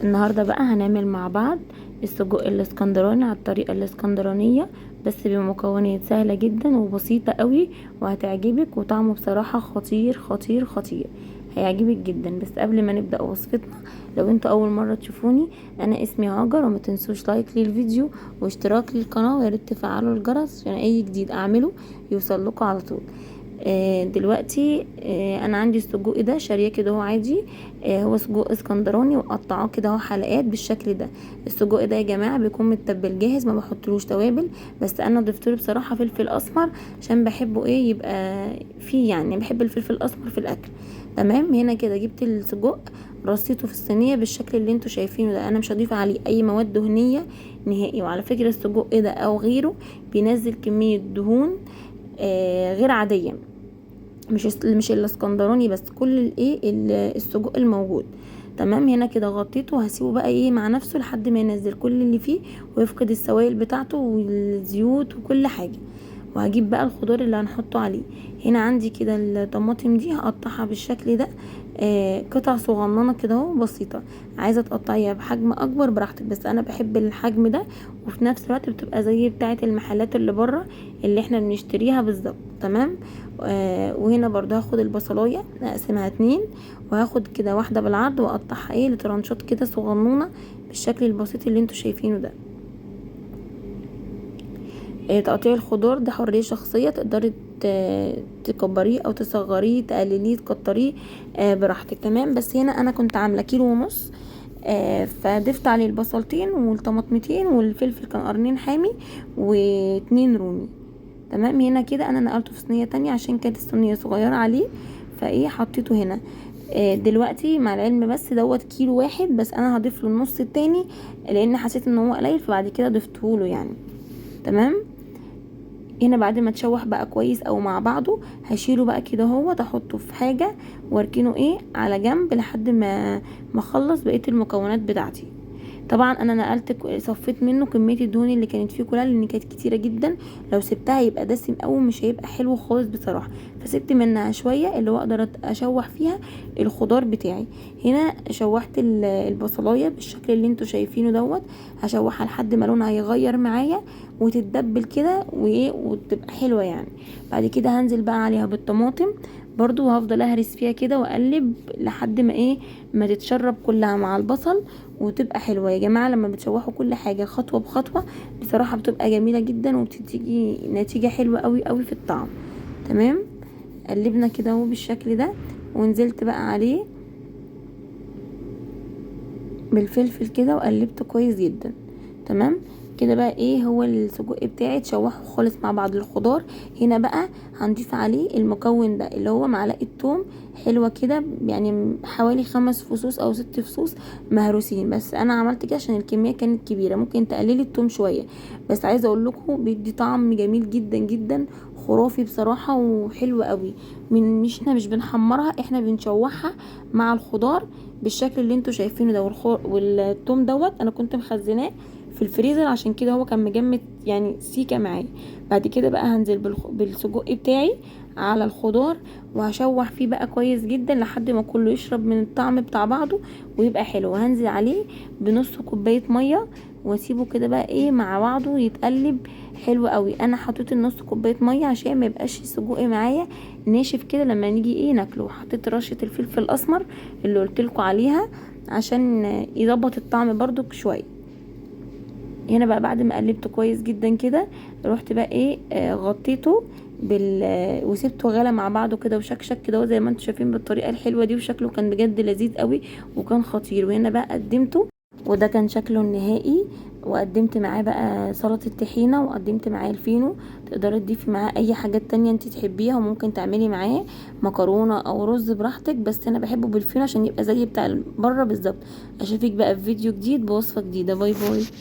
النهارده بقى هنعمل مع بعض السجق الاسكندراني على الطريقة الاسكندرانية، بس بمكونات سهلة جدا وبسيطة قوي وهتعجبك، وطعمه بصراحة خطير خطير خطير، هيعجبك جدا. بس قبل ما نبدا وصفتنا، لو انتوا اول مرة تشوفوني، انا اسمي هاجر، وما تنسوش like للفيديو واشتراك للقناة، ويا ريت تفعلوا الجرس عشان اي جديد اعمله يوصل لكم على طول. دلوقتي انا عندي السجق ده شاريه كده هو عادي، هو سجق اسكندراني، وقطعاه كده اهو حلقات بالشكل ده. السجق ده يا جماعة بيكون متبل جاهز، ما بحطلوش توابل، بس انا ضفت له بصراحة فلفل اسمر عشان بحبه ايه يبقى فيه، يعني بحب الفلفل الاسمر في الاكل. تمام، هنا كده جبت السجق رصيته في الصينية بالشكل اللي انتوا شايفينه ده، انا مش هضيف عليه اي مواد دهنية نهائي. وعلى فكرة السجق ده او غيره بينزل كمية دهون غير عادية، مش الاسكندراني بس، كل الايه السجق الموجود. تمام، هنا كده غطيته وهسيبه بقى ايه مع نفسه لحد ما ينزل كل اللي فيه ويفقد السوائل بتاعته والزيوت وكل حاجة. وهجيب بقى الخضار اللي هنحطه عليه. هنا عندي كده الطماطم دي هقطعها بالشكل ده، قطع صغننه كده اهو بسيطة. عايزه تقطعيها بحجم اكبر براحتك، بس انا بحب الحجم ده، وفي نفس الوقت بتبقى زي بتاعه المحلات اللي بره اللي احنا بنشتريها بالظبط. تمام، وهنا برضه هاخد البصلايه اقسمها 2، وهاخد كده واحدة بالعرض واقطعها ايه لترانشات كده صغنونه بالشكل البسيط اللي انتوا شايفينه ده. تقطيع الخضار ده حرية شخصية، تقدري تكبريه او تصغريه، تقلليه تكتريه، براحتك. تمام، بس هنا انا كنت عامله 1.5 كيلو، فضفت عليه البصلتين والطماطمتين والفلفل كان قرنين حامي و2 رومي. تمام، هنا كده انا نقلته في صينية تانية عشان كانت الصينية صغيرة عليه، فايه حطيته هنا. دلوقتي مع العلم بس دوت 1 كيلو بس، انا هضيف له النص التاني لان حسيت ان هو قليل، فبعد كده ضفته له يعني. تمام، هنا بعد ما تشوح بقى كويس او مع بعضه، هشيله بقى كده اهو، احطه في حاجة واركنه ايه على جنب لحد ما اخلص بقية المكونات بتاعتي. طبعا انا نقلت صفيت منه كمية الدهون اللي كانت فيه كلها، لان كانت كتيرة جدا، لو سبتها يبقى دسم قوي مش هيبقى حلو خالص بصراحة، فسبت منها شوية اللي هو اقدر اشوح فيها الخضار بتاعي. هنا شوحت البصلايه بالشكل اللي انتوا شايفينه دوت، هشوحها لحد ما لونها هيغير معايا وتتدبل كده وايه وتبقى حلوة يعني. بعد كده هنزل بقى عليها بالطماطم برضو، وهفضل اهرس فيها كده واقلب لحد ما ايه ما تتشرب كلها مع البصل وتبقى حلوة. يا جماعة لما بتشوحوا كل حاجة خطوة بخطوة بصراحة بتبقى جميلة جدا، وبتديكي نتيجة حلوة قوي قوي في الطعم. تمام، قلبنا كده اهو بالشكل ده، ونزلت بقى عليه بالفلفل كده وقلبته كويس جدا. تمام كده بقى ايه هو السجق بتاعي اتشوحه خالص مع بعض الخضار. هنا بقى هنضيف عليه المكون ده اللي هو معلقه توم حلوة كده، يعني حوالي 5 فصوص او 6 فصوص مهروسين، بس انا عملت كده عشان الكمية كانت كبيرة، ممكن تقللي التوم شوية، بس عايزه اقول لكم بيدي طعم جميل جدا جدا خرافي بصراحة وحلو قوي. من مش احنا مش بنحمرها، احنا بنشوحها مع الخضار بالشكل اللي انتوا شايفينه ده. والتوم دوت انا كنت مخزناه في الفريزر عشان كده هو كان مجمد يعني سيكه معايا. بعد كده بقى هنزل بالسجق بتاعي على الخضار، وهشوح فيه بقى كويس جدا لحد ما كله يشرب من الطعم بتاع بعضه ويبقى حلو. وهنزل عليه بنص كوباية مية واسيبه كده بقى ايه مع بعضه يتقلب حلو قوي. انا حطيت النص كوباية مية عشان ما يبقاش السجق معايا ناشف كده لما نيجي ايه ناكله. حطيت رشه الفلفل الاسمر اللي قلت لكم عليها عشان يظبط الطعم برضو شوية. هنا بقى بعد ما قلبته كويس جدا كده، رحت بقى ايه، غطيته وسبته غلى مع بعضه كده وشكشك كده زي ما انتم شايفين بالطريقة الحلوة دي، وشكله كان بجد لذيذ قوي وكان خطير. وهنا بقى قدمته، وده كان شكله النهائي. وقدمت معاه بقى سلطة الطحينه، وقدمت معاه الفينو، تقدري تضيفي معاه اي حاجات تانية انت تحبيها، وممكن تعملي معاه مكرونه او رز براحتك، بس انا بحبه بالفينو عشان يبقى زي بتاع بره بالظبط. اشوفك بقى في فيديو جديد بوصفه جديدة. bye bye.